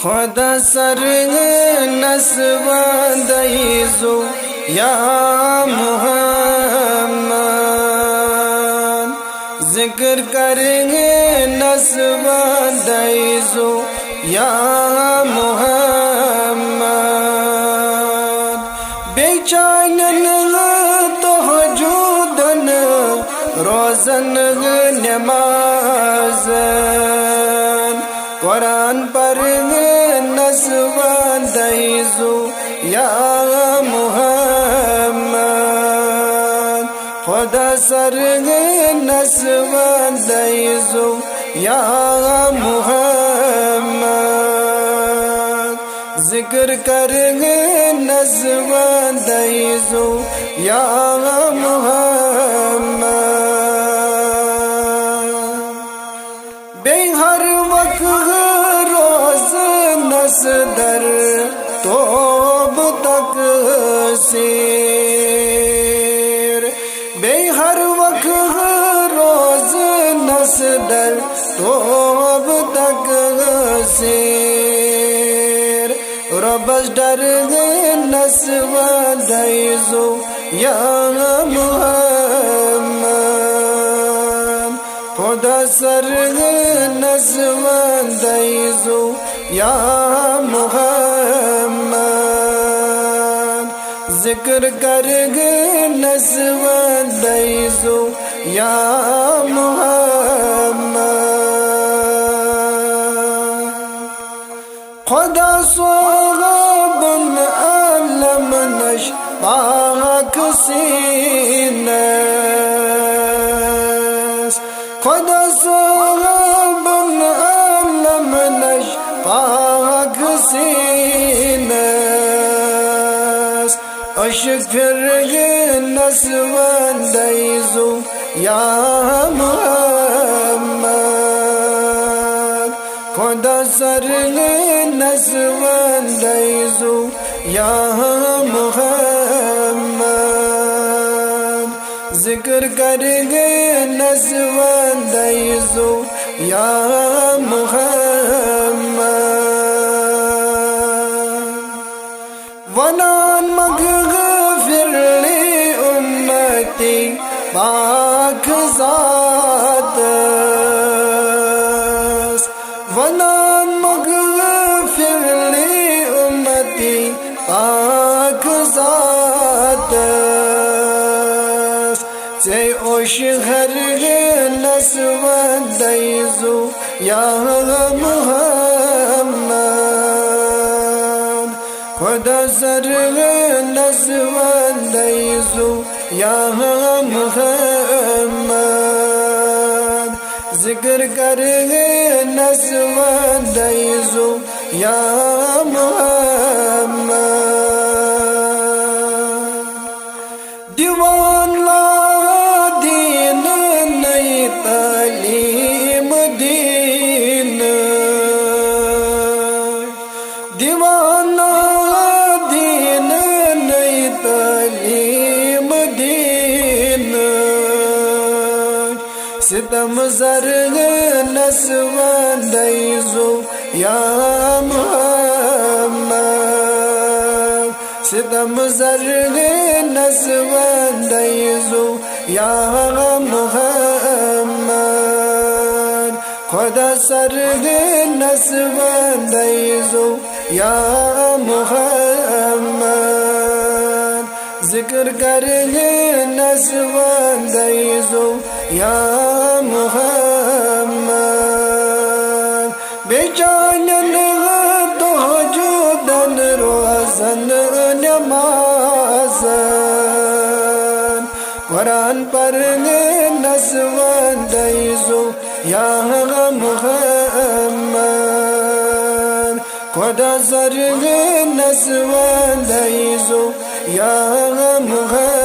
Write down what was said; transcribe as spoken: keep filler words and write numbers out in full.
خۄدا سرگنس وندے زو یا محمد، ذکر کرگنس وندے زو یا محمد۔ بیٚیہِ چانٮ۪ن تہجدن، روزن، نمازن، قرآن پرنس وندے زو یا محمد۔ خۄدا سرگنس وندے زو یا محمد، ذکر کرگنس وندے زو یا محمد۔ بیٚیہِ ہر وقت روزنس در توبہٕ تقصیر۔ بیٚیہِ ہر وقت روزنس در توبہٕ تقصیر۔ رۄبس ڈرگنس وندے زو یا محمد۔ خۄدا سرگنس وندے زو یا محمد، ذکر کرگنس وندے زو یا محمد۔ خۄدا صٲبُن عالم نش پاک سیٖنس۔ خۄدا صٲبُن عالم نش پاک سیٖنس۔ عشق پھرگنس وندے زو یا محمد۔ خۄدا سرگنس وندے زو یا محمد، ذکر کرگنس وندے زو یا محمد۔ ونان مغفر لی امتی پاک ذاتس۔ ونان مغفر لی امتی پاک ذاتس۔ ژے اوش ہرگنس وندے زو یا محمد۔ خۄدا سرگنس وندے زو یا محمد، ذکر کرگنس وندے زو یا محمد۔ دیوان لا دین نئی تعلیم دین۔ دیوان لا دین نئی تعلیم دین۔ ستم زرگنس وندے زو یا محمد۔ ستم زرگنس وندے زو یا محمد۔ خۄدا سرگنس وندے زو یا محمد، ذکر کرگنس وندے زو یا محمد۔ بیٚیہِ چانٮ۪ن تہجدن روزن نمازن، قرآن پرنس وندے زو یا محمد۔ خۄدا سرگنس وندے زو یا محمد۔